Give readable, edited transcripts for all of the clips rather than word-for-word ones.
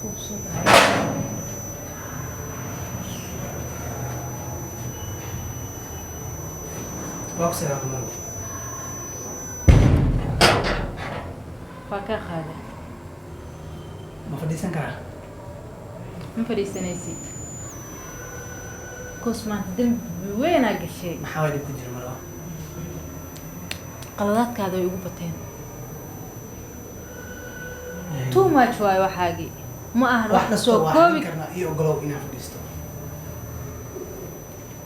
Kuu soo dhacay. Waa ku salaamay, Marwo. Waa kaa qaaday. Ma fadhiisan karaa? Ma fadhiisanaysid. Koos maanta dembi weynaa gashay. Maxaa waa dhib ku jira, Marwo? Qaladaadkaada way igu bateen. Too much waayo waxaagii. Ma ahan wax wax kasta soo waa koobi. hadli karnaa. Iyo ogolow inaan fadhiisto.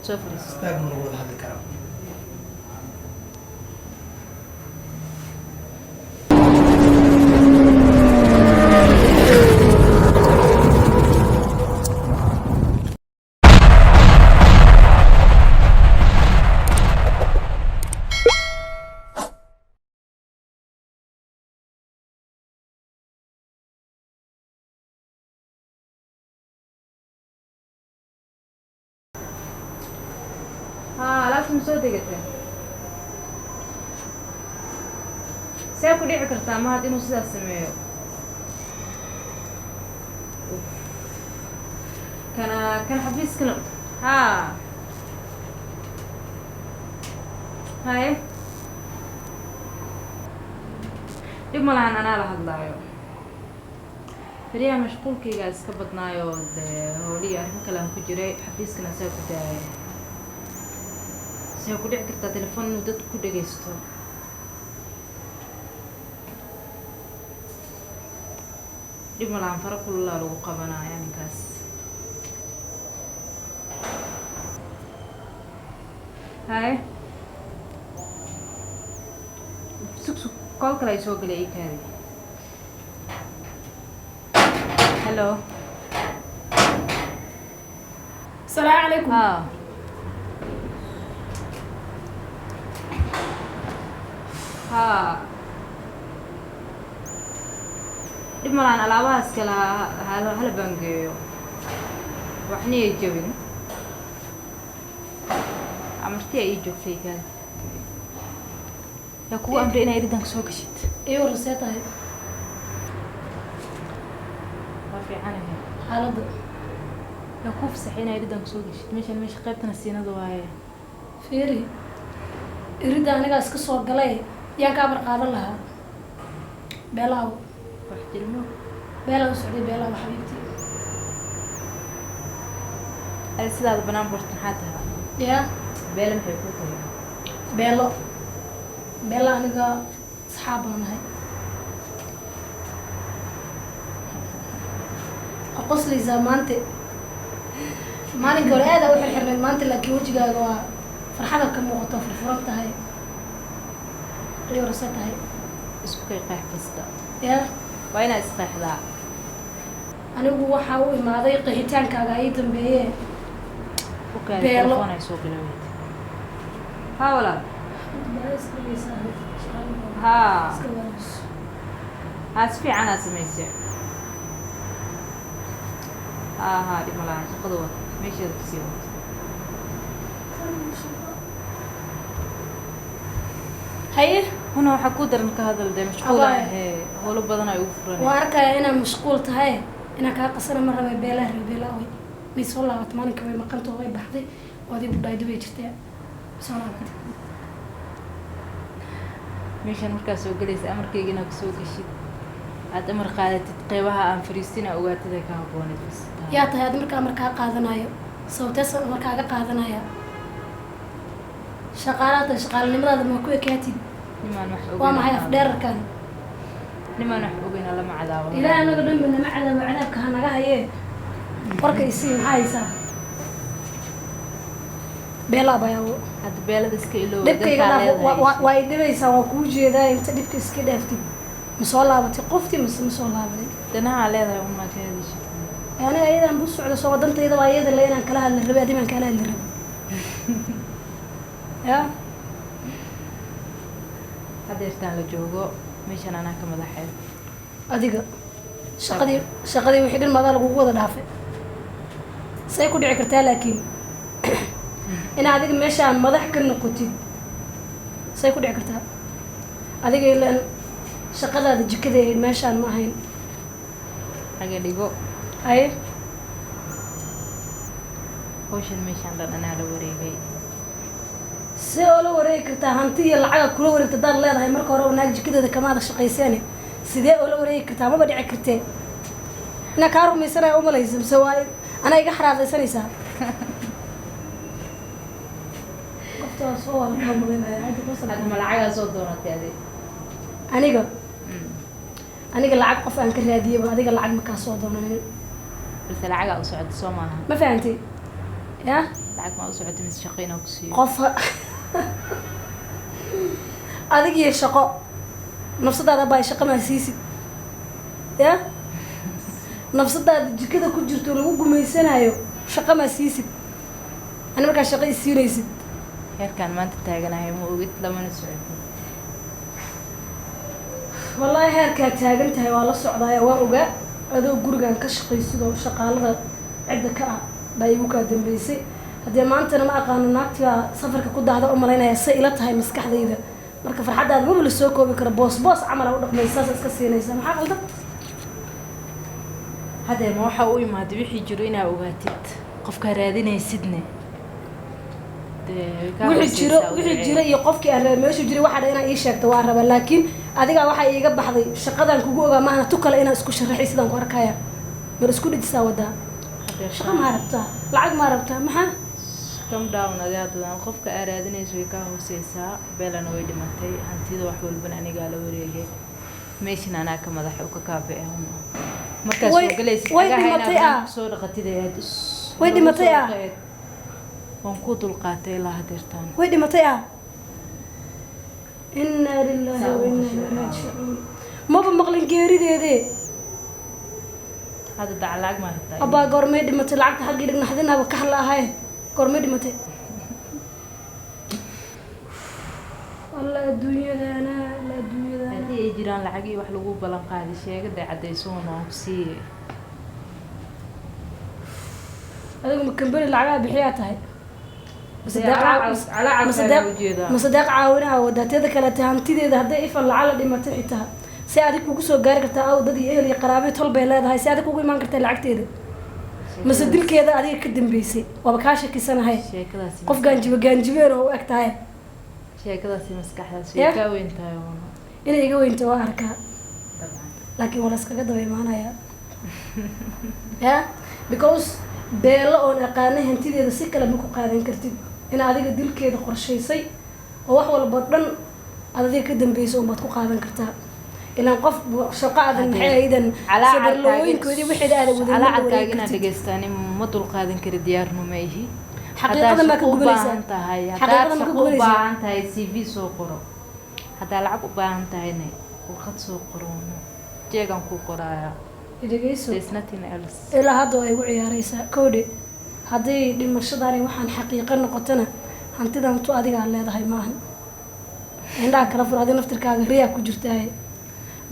Soo fadhiiso. Istaag ma lagu wada hadli karaa? Haa, alaabta ma soo degatay? See ku dhici kartaa Mahad inuu sidaas sameeyo? Uf. Kana kan xafiiskana. Haa, haye, dhib ma lahan, anaa la hadlaayo. Beryaha mashquulkaygaa iska badnaayo, dee howlihii arrin kale aan ku jiray, xafiiskana saa ku daayay. See ku dhici kartaa telefoon inuu dadku ku dhegaysto? Dhib ma lahan, fara kululaa lagu qabanaya ninkaas. Haye, sug sug, call kale ay soo galay, ii kaadi. Hello. Asalaamu calaykum. Haa. Haa, dhib malaan, alaabahaas kale hala bangeeyo, waxna ay jabin. Amarti ay ii joogtay kaada. Yaa kugu amray inay eridanka soo gashid? Iyo waran, see tahay? Waa fiicanahay. Xaaladda? Yaa kuu fasaxay inay eridanka soo gashid? Meeshan meesha qaybtana siinada waaye. Fiiri, iridda anigaa iska soo galay, yaan ka amar qaadan lahaa? Beelaaw. Wax jirmo. Beelaa u socday, beelaaw xabiibtii. Adi sidaada banaan borta maxaa tahay? Yaa? Beele maxay kuu tahay? Beelo, beelo aniga asxaab baan nahay. Waa qoslaysaa maanta. Maalinka hore aad aa u xirxirnayd maanta, laakiin wejigaaga waa farxada ka muuqato, furfuran tahay. Iyo warse tahay? Isku kay qeex kasta. Yaa? Waa inaa isqeexdaa. Anigu waxaa u imaaday qeexitaankaaga ii dambeeye. U kaadi. Beelo. Telefoon ay soo galaweyd. Haa walaal. Haa haa, si fiican aa samaysay. Haa haa, dhib ma lahan, shaqada wad, meesheeda kasii wad. Haye. Huna, waxaa ku daran ka hadal dee, mashquul Abaaye. Ahee, howlo badan ay ugu furan. Waa arkayaa inaad mashquul tahay, inaan kaa qasana ma rabay. Beelaha reer beelaa way may soo laabatay? Maalinka way maqantoo, way baxday oo adigu dhaaydo bay jirtay, soo laabatay? Meeshaan markaa soo gelaysa, amarkayga inaad kusoo geshid, aad amar qaadatid, qeybaha aan fariistin aa ogaatid ay ka habbooneed bas. Yaa tahay ad markaa amar kaa qaadanayo? Sababtees amar kaaga qaadanaya? Shaqaalaha tahay, shaqaalanimadaada ma ku ekaatid? Nimaan wax ogeyn. Waa maxay afdheerarkan? Nimaan wax ogeyna lama cadaabo. Ilaahay anaga dhanba nama cadaabo, cadaabka ha naga hayee. Warka isii, maxaa haysaa, beelaa bayaawo? Hadda beelada iska iloowa. Dhibka iga dadkaa dhaaf. leedahay. Waa i dhibaysaa, waa kuu jeedaa. Inta dhibka iska dhaaftid, ma soo laabatay qoftii mise ma soo laabanin? Danaha leedahay un maa ka hadashid. Aniga ayadan bu socda soo wadantayda waa iyada le inaan kala hadli rabay, adi baan kala hadli rabay ya. Hadeertaan la joogo meeshan anaa ka madaxeed. Adiga shaqadii wixii dhan maadaa lagugu wada dhaafay? Say ku dhici kartaa laakiin in adiga meeshaan madax ka noqotid? Say ku dhici kartaa? Adiga ilaan shaqadaada jikada ahayd, meeshaan ma ahayn. Xaga dhigo. Haye. Hawshan meeshaan dhan anaa la wareegay. See oo la wareegi kartaa? Hanti iyo lacaga kula wareegta hadaad leedahay, marka hore naag jikadeeda kamaada shaqayseene, sidee oo la wareegi kartaa? Maba dhici kartee. Inaa kaa rumaysanaya umalaysa mise waa anaa iga xaraadaysanaysaa? Qofta waa soo wada malinaya. Hadda ma lacagaa soo doonatay adi? Aniga, aniga lacag qof aan ka raadiyaba, adiga lacag ma kaa soo doonanin. Balse lacagaa u socota, soo maaha? Ma fahantay ya? Lacag maa u socotay mise shaqo inaan ku siiyo? Qof adig iyo shaqo nafsadaada baa shaqo maa siisid ya? Nafsadaada jikada ku jirto lagu gumaysanayo shaqo maa siisid? Ani markaa shaqo isiinaysid? Heerkaan maanta taaganahay ma ogid, lamana socotid. Wallaahi heerkaa taagan tahay waa la socdaaya, waa ogaa. Adoo gurigan ka shaqaysid oo shaqaalada cidda ka ah baa igu kaa dambeysay. Haddee maantana ma aqaano, naagtii baa safarka ku daahda u malaynaya, say ila tahay maskaxdayda. Marka farxaddaada maba la soo koobi karo. Boos boos camal aa u dhaqmaysa, saas iska siinaysa. Maxaa qaldan? Haddee ma waxaa u imaaday wixii jiro inaa ogaatid, qofkaa raadinaysidne dee way kaa Wixii jiro hooseysaa. Wixii Wixii jira iyo qofkii aan rabay meeshuu jiray waxaa dha inaa ii sheegto waa raba, laakiin adigaa waxaa iiga baxday shaqadan kugu ogaa maahna, tu kale inaa isku sharaxay sidaan ku arkaya mar isku dhejisaa wadaa. Haddee Shaqo maa rabtaa? Lacag maa rabtaa? Maxaa? Calm down adi. Haddadan qofka aa raadinayso way kaa hooseysaa. Beelana way dhimatay, hantida wax walbana anigaa la wareegay, meeshan anaa ka madaxa u ka kaabice. Markaa soo galaysid Way cagaha inaad dhimatay ah. kusoo dhaqatid ayaad Way lagu dhimatay soo ah. dhaqeed. Waan ku dulqaatay ilaa hadeertaan. Way dhimatay ah. Inaa lilaahi wa inaa ilaihi raajicuun. Maba maqlin geerideede. Hadda daca lacag maa rabtaa? Abbaa, goormay dhimatay? Lacagta xaggii dhig, naxdinaba ka hadla ahay. Goormay dhimatay? Alla adduunyadana, alla adduunyadana. Haddii ay jiraan lacagii wax lagu ballan qaaday, sheegada caddaysoon waan ku siiye. Adigu ma kambani lacagaha bixiyaa tahay mise Dee deeq calaacal mise baa deeq ujeedaa. Mise deeq caawinaha wadaa? Teeda kaleete, hantideeda hadday ifan lacala dhimatay xitaa, si adig kugu soo gaari kartaa? Aw dad iyo ehel iyo qaraabiyo tol bay leedahay. Si adig kugu imaan kartaa lacagteeda? Mase dilkeeda adiga ka dambeysay? Waaba kaa shakisanahay. Sheekadaasi Qof gaanjibo gaanjibeen oo u eg tahay. Sheekadaasi maskaxdaas Yeah. way kaa weyn tahay uuna. Inay iga weynta waa arkaa. Dabcan. Laakiin waa la iskaga daba imaanaya ya, because beelo oon aqaanay hantideeda si kale ma ku qaadan kartid. In adiga dilkeeda qorshaysay oo wax walba dhan aad adiga ka dambeysay unbaad ku qaadan kartaa. Ilaan qof shaqo aadan maxay aydan sabarlooyinkoodii wixii aada wadin ma Calacalkaaga wareegi inaad kartid. dhegeystaani ma dulqaadan kari, diyaarnu ma ihi. Xaqiiqada maa ka Haddaad shaqo u gubanaysaa? baahan tahay, Xaqiiqada haddaad ma ka shaqo u gubanaysaa? baahan tahay, CV soo qoro. Haddaad lacag u baahan tahayna, warqad soo qoro, jeegaan kuu qoraaya. Dhegeyso. There's nothing else. Ilaa hadda waa igu ciyaaraysaa kowdhe. Hadday dhimashadaani waxaan xaqiiqo noqotona, hantidan tu adigaa leedahay maahan. Indhaha kala fur, adiga naftirkaaga riyaa ku jirtaaye.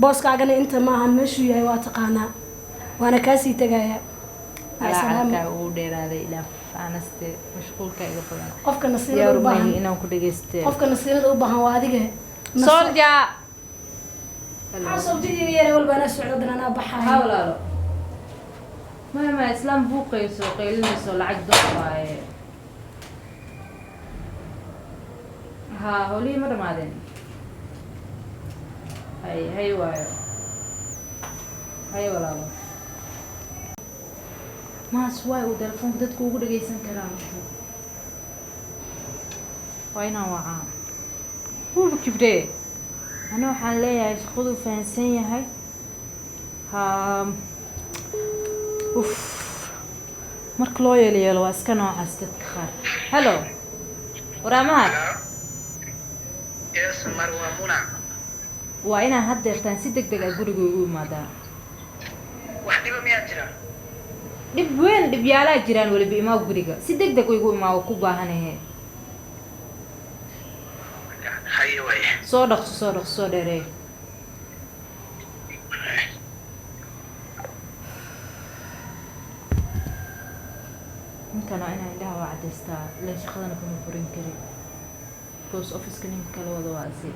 Booskaagana inta maahan, meeshuu yahay waa taqaanaa, waana kaasii tegayaa. Macsalaama. Calacalkaa ugu dheeraaday ilaa anaste mashquulka iga badan. Qofka nasiinada Diyaar u uma ihi baahan inaan ku dhegeyste. Qofka nasiinada u baahan waa adiga. Solja. Maxaa solja iiga yeeray? Walba anaa socdo, dan anaa Haa. baxaayo. Walaalo, maya maya, islaam buuqayso, qaylinayso, lacag doon waaye. Haa, howlihii ma dhamaadeen? Hay hay waayo, hay walaalo. Maas waay uu telefoonka dadku ugu dhageysan karaa horta. Waa inaan wacaa. Wuuba kibree. Ana waxaan leeyahay shaqaduu fahansan yahay. Ha, uf, marka loo yeelo yeelo waa iska noocaas dadka qaar. Hello, waraamaha. Yes, Marwa Muna. Waa inaan haddeertaan si deg deg ah guriga ugu imaadaa. Wax dhiba miyaa jira? Dhib weyn, dhibyaalaa jiraan weliba. Imaa guriga si deg deg igu imaa, waa ku baahanahe. Haye waaye. Soo dhaqso, soo dhaqso, soo dheereey. Ninkan waa inaan indhaha waa cadaystaa, ilaan shaqadana kuma burin karin because officeka ninka kala wada waa asi.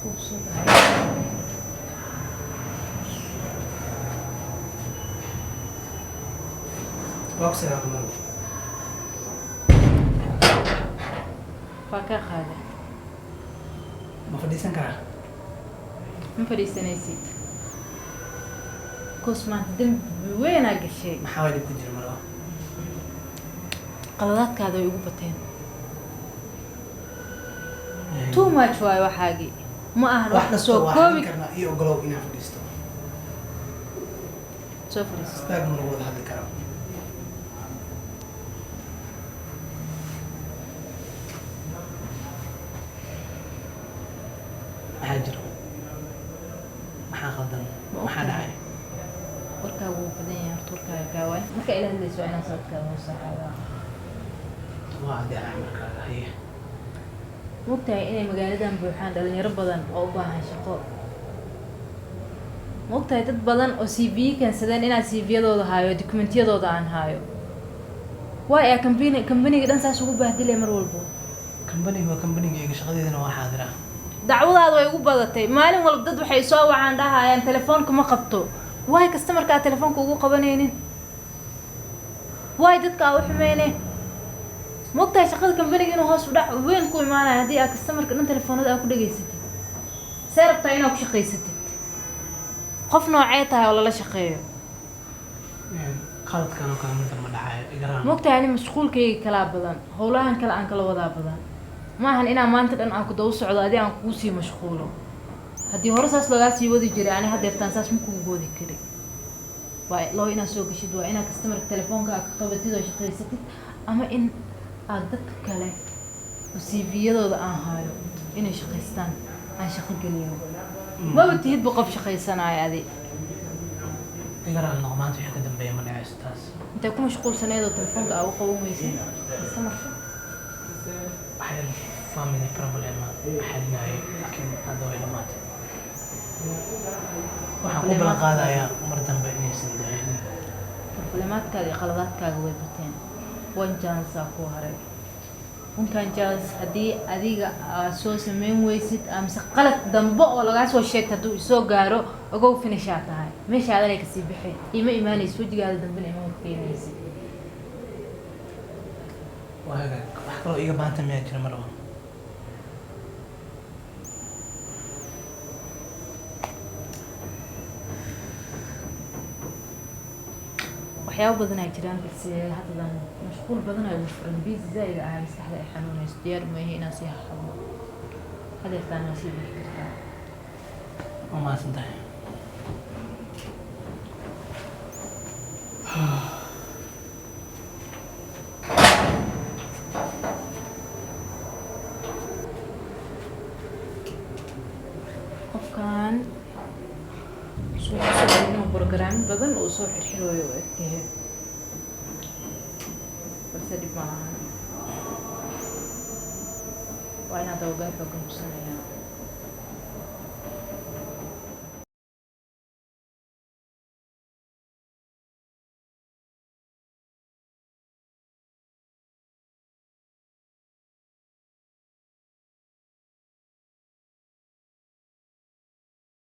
Kugu soo baxay. Waa ku salaamay, Marwo. Waa kaa qaaday. Ma fadhiisan karaa? Ma fadhiisanaysid. Koos maanta dembi weynaa gashay. Maxaa waa dhib ku jira, Marwo? Qaladaadkaada way ugu bateen. Too much waayo waxaagii. Ma ahan wax wax kastoo soo waa koobi. xalin karnaa. Iyo ogolow inaan fadhiisto. Soo fadhiiso. Istaag ma lagu wada hadli karaa? Maxaa jiro? Maxaa qaldan? Ma Maxaa ogtahay? dhacay? Warkaagu wuu badan yahay. Horta warkaaga gaawaan. Marka ila hadlayso waa inaan sawdkaaga hoos saaxaadaa. Waa adeecay markaaga. Haye. Ma ogtahay inay magaaladan buuxaan dhalinyaro badan oo u baahan shaqo? Ma ogtahay dad badan oo CV keensadeen inaan CV-yadooda haayo, dokumentiyadooda aan haayo? Waay aa kambaniga dhan saas ugu bahdilay mar walbo? Kambaniga waa kambanigayga, shaqadeedana waa xaadiraa. Dacwadaada way ugu badatay. Maalin walba dad waxay soo wacaan dhahayaan telefoonka ma qabto. Waay customerka aad telefoonka ugu qabanaynin? Waay dadka aa u xumeyne? Ma ogtahay shaqada kambaniga inuu hoos u dhac weyn ku imaanayo haddii aad customerka dhan telefoonada aad ku dhageysatid? See rabtaa inaad ku shaqaysatid? Qof noocee tahay oo lala shaqeeyo? Qaladkan oo kale mar dambe dhacayo, iga Ma raam. ogtahay ani mashquulkayga kalaa badan, howlahan kale aan kala wadaa badan. Ma ahan inaan maanta dhan aan ku daba socdo adi aan kugu sii mashquulo. Haddii hore saas loogaa sii wadi jiray, ani haddeertaan saas ma kugu wadi kari. Waa loo inaad soo gashid, waa inaad customerka telefoonka aad ka qabatid oo shaqaysatid, ama in aad dadka kale oo CV-yadooda aan haayo inay shaqaystaan aan shaqo geliyo. Maba tihidba qof shaqaysanaayo adi. Iga raali noqo. Maanta wixii ka dambeeya ma dhacayso taas. Intay ku mashquulsaneed oo telefoonka aa u qaban weysay customerka? Waxaa yar family problem aan xalinayay, laakiin hadda way dhamaatay. Waxaan ku ballan qaadayaa mar dambe inaysan dhicin. Problemaadkaaga iyo qaladaadkaaga way bateen. One chance aa ku haray. One chance haddii adiga aad soo sameyn weysid amase qalad dambe oo lagaa soo sheegta hadduu isoo gaaro, ogow finishaa tahay. Meeshaadanay kasii baxeen, ima imaanaysid, wejigaada dambena ima horkeenaysid. Waa hagaag. Wax kaloo iiga baahanta miyaa jira, Marwo? Waxyaabo badan ay jiraan, balse haddadan mashquul badan ay ugu furan, busy zaaid ahay, maskaxda ay xanuunayso. Diyaar uma ihi inaan sii hadlo. Hadeertaan waa sii bixi kartaa. Waa mahadsan tahay. Qofkan suu ku socdo inuu programyo badan uu soo xirxirooyo u egtahay, balse dhib ma lahan. Waa inaad dabagal xoogan ku sameeyaa.